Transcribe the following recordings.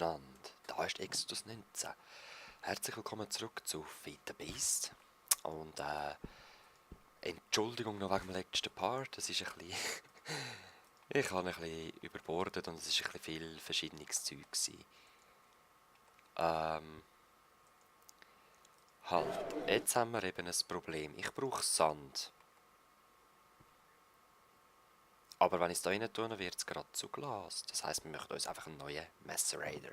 miteinander, da ist Exodus 19. Herzlich willkommen zurück zu Feed the Beast. Und Entschuldigung noch wegen dem letzten Part, das ist ein bisschen... ich habe ein bisschen überbordet und es war ein bisschen viel verschiedenes Zeug gewesen. Halt, jetzt haben wir eben ein Problem. Ich brauche Sand. Aber wenn ich es da rein tue, wird es gerade zu Glas. Das heisst, wir möchten uns einfach einen neuen Macerator.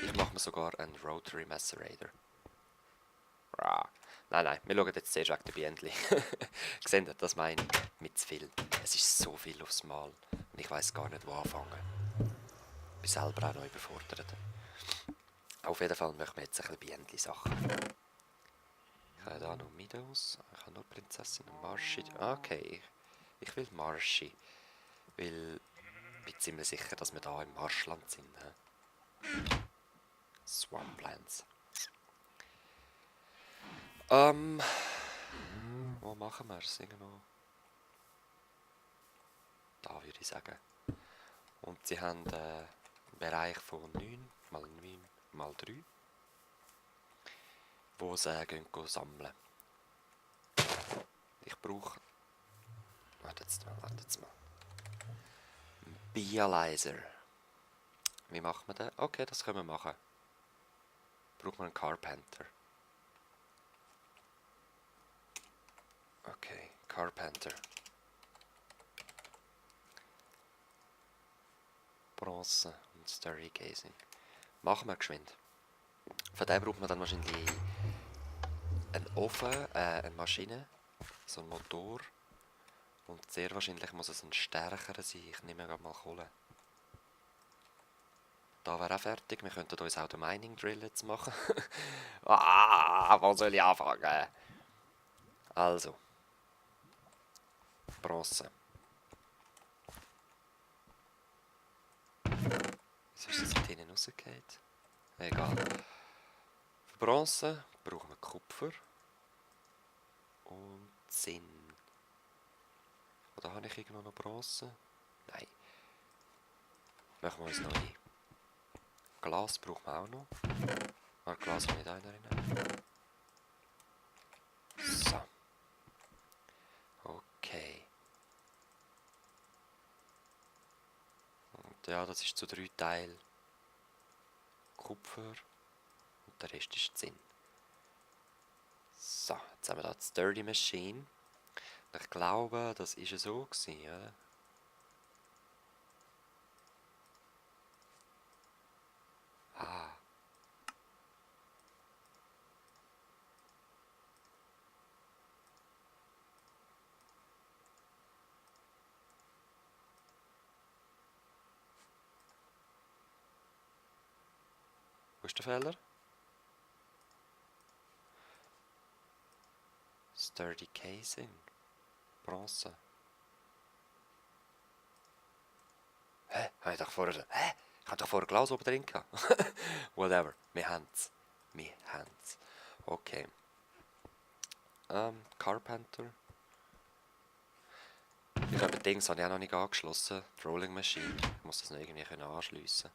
Ich mache mir sogar einen Rotary Macerator. Nein, wir schauen jetzt zuerst wegen der Bienen. Seht ihr, das meine ich mit zu viel. Es ist so viel aufs Mal. Und ich weiss gar nicht, wo anfangen. Ich bin selber auch noch überfordert. Auf jeden Fall möchten wir jetzt ein bisschen Bienen-Sachen. Ich habe hier noch Meadows. Ich habe nur Prinzessin und Marschi. Okay, ich will Marschi. Weil ich bin ziemlich sicher, dass wir hier im Marschland sind. Swamplands. Wo machen wir es? Irgendwo. Da würde ich sagen. Und sie haben einen Bereich von 9 mal 9 mal 3, wo sie gehen sammeln. Ich brauche... Wartet jetzt mal. Bialyzer. Wie macht man den? Okay, das können wir machen. Braucht man einen Carpenter. Okay, Carpenter. Bronze und Stargazing. Machen wir geschwind. Von dem braucht man dann wahrscheinlich einen Ofen, eine Maschine, so einen Motor. Und sehr wahrscheinlich muss es ein stärkerer sein. Ich nehme gerade mal Kohle. Da wäre auch fertig. Wir könnten uns auch den Mining Drill jetzt machen. Wo soll ich anfangen? Also. Bronze. Wieso ist das mit hinten rausgefallen? Egal. Für Bronze brauchen wir Kupfer und Zinn. Oder habe ich irgendwo noch Bronze? Nein. Machen wir uns noch ein. Glas brauchen wir auch noch. Aber Glas habe ich nicht einer rein. So. Okay. Und ja, das ist zu 3 Teilen Kupfer und der Rest ist Zinn. So, jetzt haben wir da die Sturdy Machine. Ich glaube, das war so gewesen, oder? Ah. Wo ist der Fehler? Sturdy Casing. Bronze. Hä? Habe ich doch vorher... Hä? Ich habe doch vorher Glas oben drin gehabt. Whatever. Wir haben es. Okay. Carpenter. Ich habe Dings habe ich auch noch nicht angeschlossen. Die Rolling Machine. Ich muss das noch irgendwie anschliessen.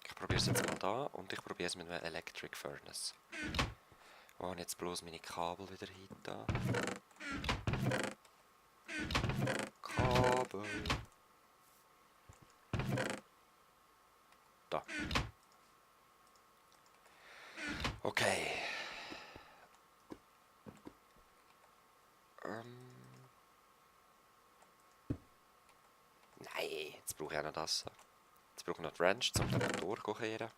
Ich probiere es jetzt mal da und ich probiere es mit einem Electric Furnace. Wo habe ich jetzt bloß meine Kabel wieder hin da? Kabel. Da. Okay. Nein, jetzt brauche ich auch noch das. Jetzt brauche ich noch die Wrench, um den Motor zu kehren.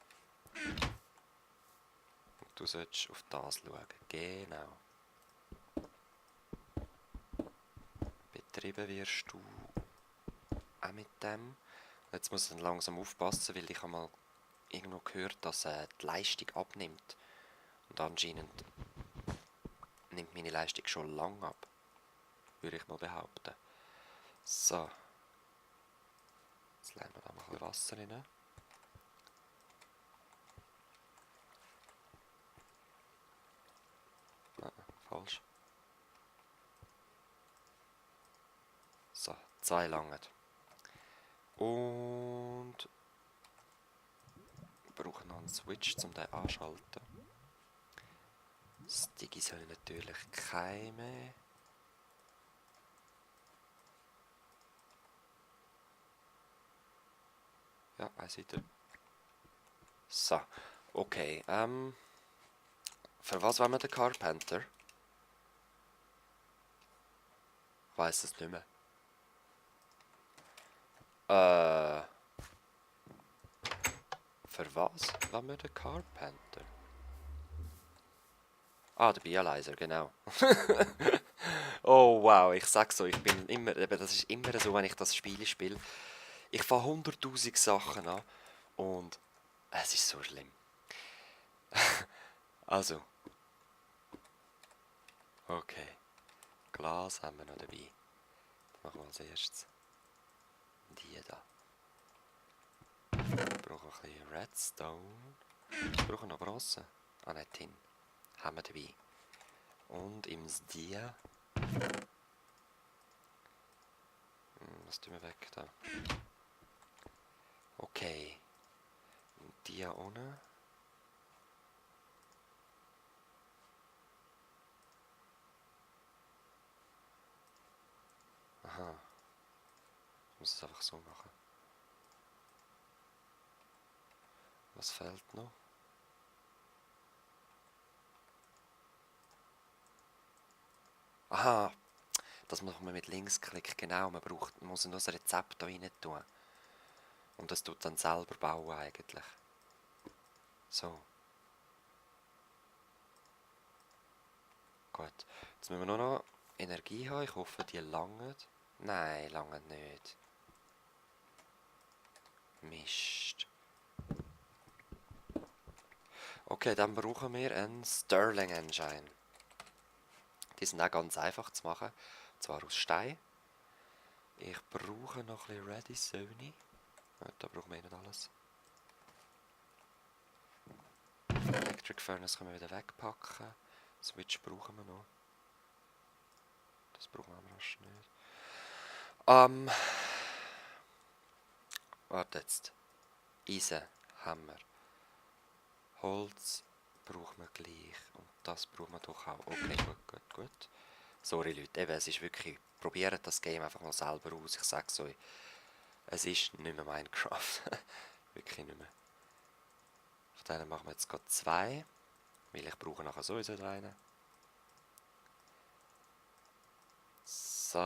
Und du solltest auf das schauen. Genau. Betrieben wirst du auch mit dem. Jetzt muss ich dann langsam aufpassen, weil ich habe mal irgendwo gehört, dass die Leistung abnimmt. Und anscheinend nimmt meine Leistung schon lang ab. Würde ich mal behaupten. So. Jetzt lassen wir da mal ein bisschen Wasser rein. Ah, falsch. So, 2 langen. Und wir brauchen noch einen Switch, um den anzuschalten. Das Digi soll natürlich keine. Ja, eins weiter. So, okay. Für was wollen wir den Carpenter? Ich weiss es nicht mehr. Für was wollen wir den Carpenter? Ah, der Bialyzer, genau. Oh wow, ich sag's so, ich bin immer, eben, das ist immer so, wenn ich das Spiel spiele. Ich fange 100'000 Sachen an und es ist so schlimm. Also, okay. Glas haben wir noch dabei. Machen wir als erstes die da. Wir brauchen ein bisschen Redstone. Wir brauchen noch Bronze. Ah nein, Tin. Haben wir dabei. Und im Dia. Was tun wir weg da? Okay. Dia ohne. Aha. Ich muss es einfach so machen. Was fehlt noch? Aha. Das machen wir mit Linksklick, genau. Man muss nur das Rezept da rein tun. Und das tut dann selber bauen eigentlich. So. Gut. Jetzt müssen wir nur noch Energie haben. Ich hoffe, die langt. Nein, langt nicht. Mist. Okay, dann brauchen wir einen Stirling Engine. Die sind auch ganz einfach zu machen. Zwar aus Stein. Ich brauche noch ein bisschen Ready Sony. Da brauchen wir nicht alles. Electric Furnace können wir wieder wegpacken. Switch brauchen wir noch. Das brauchen wir aber rasch nicht. Warte jetzt. Eisen haben wir. Holz brauchen wir gleich. Und das brauchen wir doch auch. Okay, gut. Sorry Leute, eben, es ist wirklich... Probiert das Game einfach mal selber aus. Ich sag's euch. Es ist nicht mehr Minecraft. Wirklich nicht mehr. Auf denen machen wir jetzt gerade 2. Weil ich brauche nachher sowieso einen. So,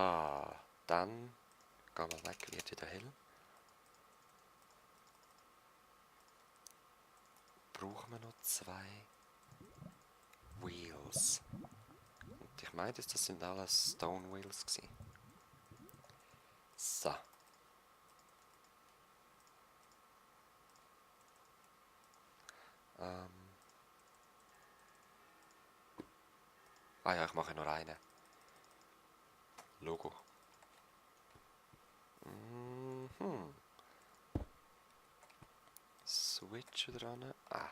dann gehen wir weg, wird wieder hell. Brauchen wir noch 2 Wheels. Und ich meine, das sind alles Stone Wheels gewesen. So. Ah ja, ich mache nur einen. Logo. Switch dran. Ah.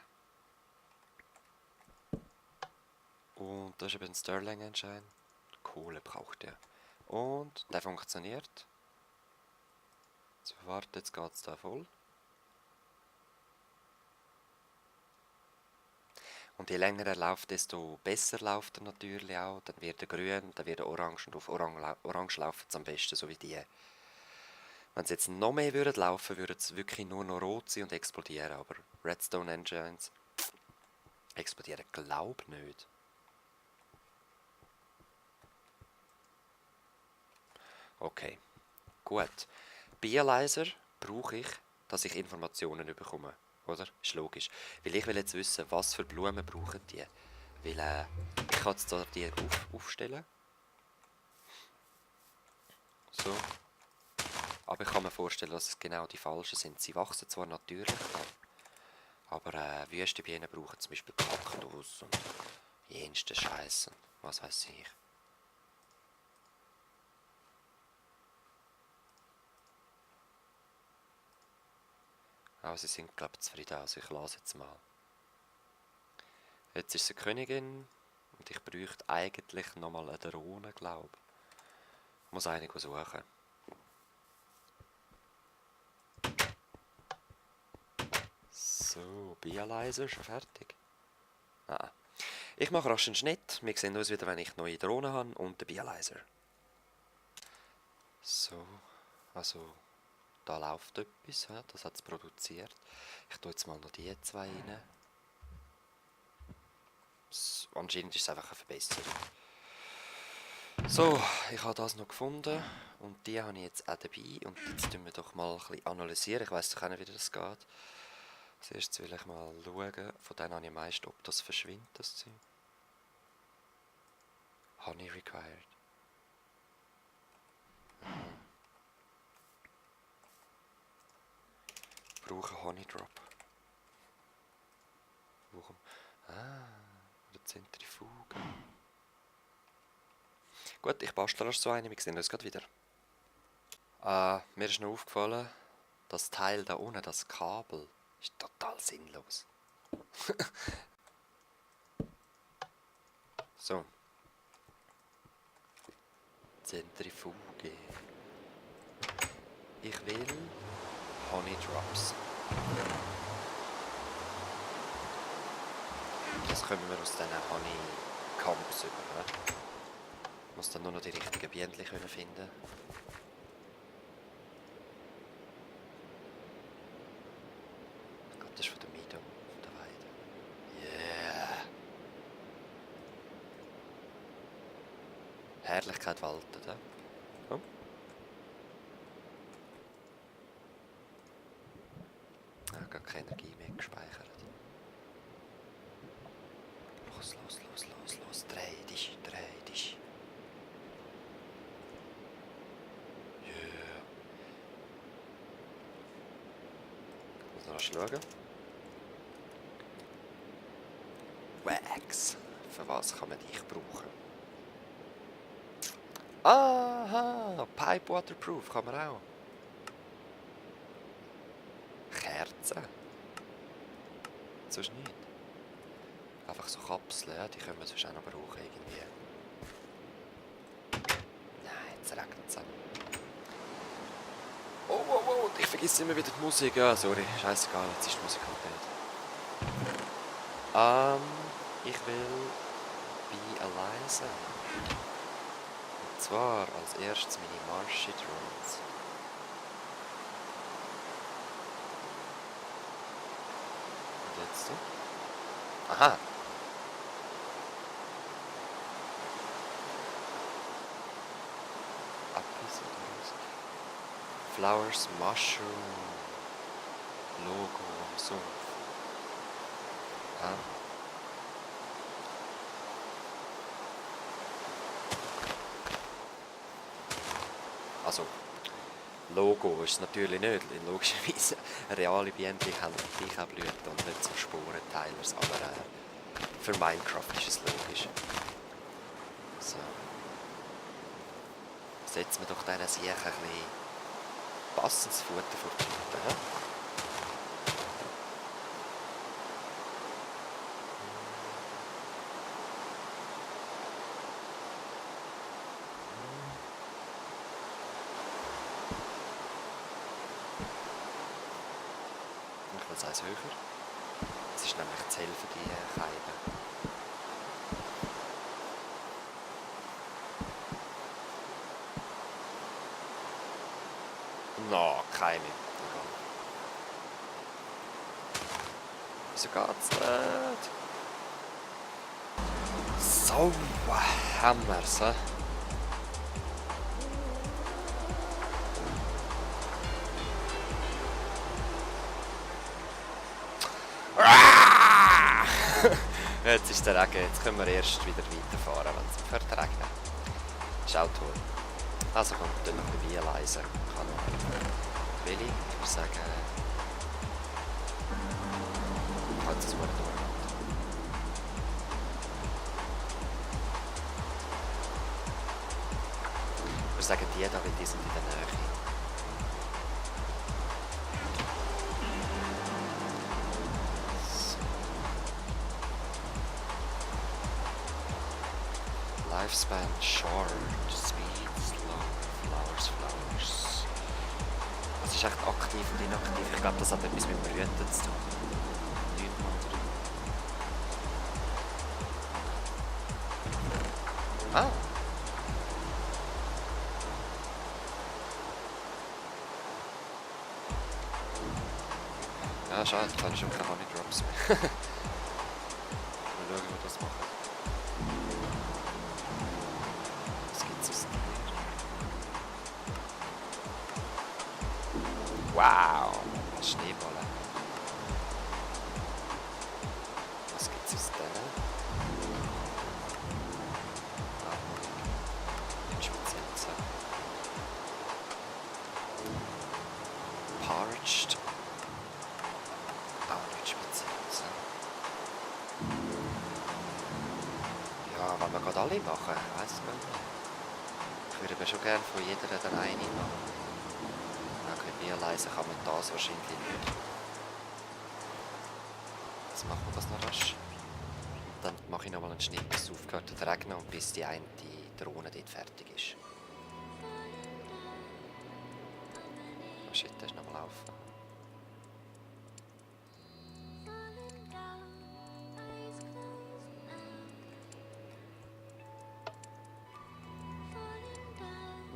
Und das ist eben ein Stirling Engine. Kohle braucht er. Und der funktioniert. So, warte, jetzt geht es da voll. Und je länger er läuft, desto besser läuft er natürlich auch. Dann wird er grün, dann wird er orange und auf orange laufen es am besten, so wie die. Wenn es jetzt noch mehr würde laufen, würde es wirklich nur noch rot sein und explodieren. Aber Redstone Engines explodieren, glaub nicht. Okay, gut. Bialyzer brauche ich, dass ich Informationen bekomme. Oder? Ist logisch. Weil ich will jetzt wissen, was für Blumen brauchen die. Weil ich kann jetzt da die aufstellen. So. Aber ich kann mir vorstellen, dass es genau die falschen sind. Sie wachsen zwar natürlich an, aber Wüstenbienen brauchen zum Beispiel Kaktus und jensten Scheiß und was weiß ich. Aber sie sind, glaube ich, zufrieden. Also ich lasse jetzt mal. Jetzt ist sie Königin. Und ich bräuchte eigentlich nochmal eine Drohne, glaube ich. Muss eine suchen. So, Bialyzer, schon fertig? Ah. Ich mache rasch einen Schnitt. Wir sehen uns wieder, wenn ich neue Drohnen habe und den Bialyzer. So, also da läuft etwas, das hat es produziert. Ich tue jetzt mal noch die zwei rein. So, anscheinend ist es einfach eine Verbesserung. So, ich habe das noch gefunden und die habe ich jetzt auch dabei. Und jetzt tun wir doch mal ein bisschen analysieren. Ich weiss doch auch nicht, wie das geht. Zuerst will ich mal schauen, von denen habe ich am meisten, ob das verschwindet, das Zeug. Honey required. Brauche Honey Drop. Warum? Oder Zentrifuge. Gut, ich bastel erst so eine, wir sehen uns gerade wieder. Mir ist noch aufgefallen, das Teil da unten, das Kabel, ist total sinnlos. So. Zentrifuge. Ich will Honey Drops. Das können wir aus diesen Honey Camps über. Ich muss dann nur noch die richtigen Bienen finden. Ich glaube, das ist von der Miedung, von der Weide. Yeah! Herrlichkeit waltet, ja? Oh. Gar keine Energie mehr gespeichert. Los, dreh dich. Yeah. Ich muss noch schauen. Wax. Für was kann man dich brauchen? Aha, Pipe Waterproof kann man auch. Kerzen. Sonst nicht. Einfach so Kapseln, ja, die können wir sonst auch noch brauchen irgendwie. Nein, jetzt regnet es. Oh, ich vergesse immer wieder die Musik. Ja, sorry, scheißegal, jetzt ist die Musik halt nicht. Ich will Bialyzer. Und zwar als erstes meine Marshy Drones. Und jetzt so. Aha! Flowers, Mushroom, Logo am Sumpf. Also, Logo ist es natürlich nicht, logischerweise. Reale Bienen haben gleich auch Blüten und nicht so Sporenteilers, aber für Minecraft ist es logisch. So. Setzen wir doch diesen Sieg ein bisschen passendes Futter vor die Tüte. Ich will es eins höher. Es ist nämlich die Hälfte die Scheibe. No, keine. Wieso geht's nicht? So, Hammers, hä? Jetzt ist der Regen, jetzt können wir erst wieder weiterfahren, wenn es aufhört zu regnen. Ist auch toll. Also komm, dann noch ein bisschen leise. Ich kann noch Willi, ich würde sagen, ich halte es mal durch. Ich würde sagen, die da, weil die sind in der Nähe. Lifespan short. Speed, slow, flowers. Was ist echt aktiv und inaktiv? Ich glaube, das hat etwas mit Brüten zu tun. 900. Ah! Ja, schade, ich habe schon keine Honey Drops mehr. Mal schauen, wie wir das machen. Was gibt's aus dir? Wow! Schneeballen. Was gibt's aus denen? Nicht speziell sagen. Parched. Auch nicht speziell sagen. Ja, wenn wir gerade alle machen, ich weiss gar nicht. Ich würde aber schon gerne von jeder den einen machen. Okay, realisieren kann man das wahrscheinlich nicht. Jetzt machen wir das noch rasch. Dann mache ich nochmal einen Schnitt, bis es aufgehört hat zu regnen und bis die eine Drohne dort fertig ist. Oh shit, das ist noch am Laufen.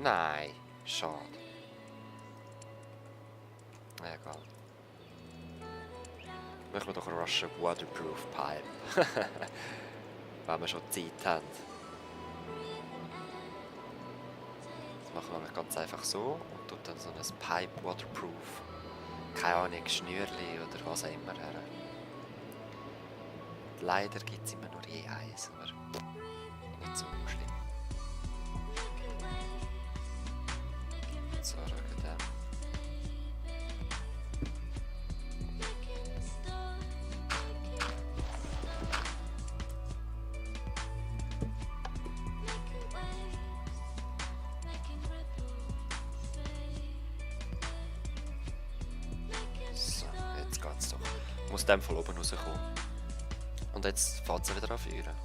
Nein, schade. Na egal. Machen wir doch einen Russian Waterproof Pipe. Wenn wir schon Zeit haben. Das machen wir ganz einfach so und tut dann so ein Pipe Waterproof. Keine Ahnung, Schnürli oder was auch immer her. Leider gibt es immer nur je eins, aber nicht so schlimm. So, schau da. So, jetzt geht's doch. Ich muss in dem Fall oben rauskommen. Und jetzt fährt sie wieder an führen.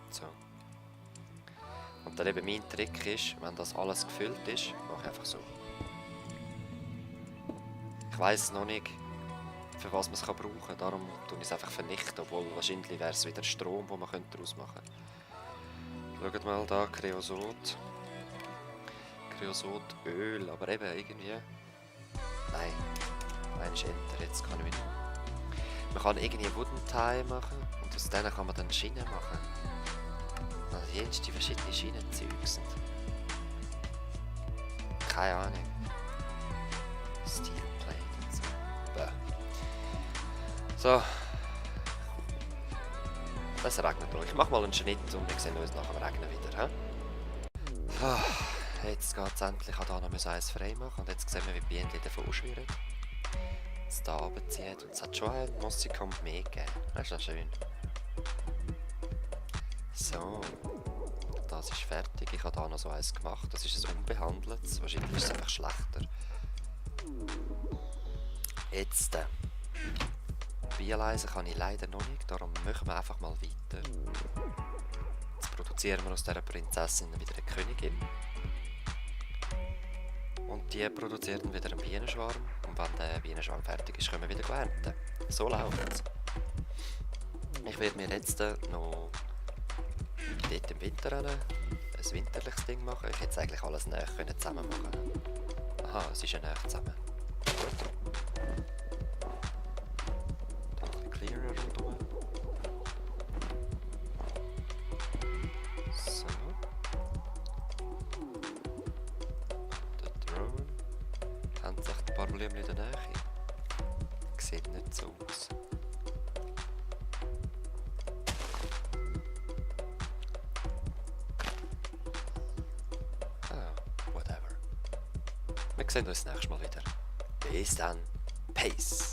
So. Und dann eben mein Trick ist, wenn das alles gefüllt ist, mache ich einfach so. Ich weiss noch nicht, für was man es brauchen kann, darum tue ich es einfach vernichten, obwohl wahrscheinlich wäre es wieder Strom, den man daraus machen könnte. Schaut mal da, Kreosot. Kreosotöl, aber eben irgendwie... Nein, nein, ist Enter, jetzt kann ich wieder... Man kann irgendwie Wooden Tie machen und aus denen kann man dann Schienen machen. Also jetzt die verschiedenen Schienenzeuge sind. Keine Ahnung. Steel Plate und so. Bäh. So. Es regnet auch. Ich mache mal einen Schnitt und wir sehen uns nach dem Regnen wieder. He? So. Jetzt geht es endlich. Ich musste hier noch eins frei machen. Und jetzt sehen wir, wie die Bienen davon schwirren. Jetzt hier runterzieht. Und es hat schon ein Mossicom mehr gegeben. Das ist ja schön. So. Das ist fertig. Ich habe hier noch so eins gemacht. Das ist ein unbehandeltes. Wahrscheinlich ist es einfach schlechter. Jetzt. Bialeisen kann ich leider noch nicht. Darum machen wir einfach mal weiter. Jetzt produzieren wir aus dieser Prinzessin wieder eine Königin. Und die produziert dann wieder einen Bienenschwarm. Und wenn der Bienenschwarm fertig ist, können wir wieder ernten. So läuft es. Ich werde mir jetzt noch dort im Winter ein winterliches Ding machen. Ich hätte eigentlich alles näher zusammen machen können. Aha, es ist ja näher zusammen. Gut. Dann ein bisschen clearer rundherum. So. Der Drone. Haben sich ein paar Blümchen in der Nähe. Sieht nicht so aus. Wir sehen uns das nächste Mal wieder. Bis dann. Peace.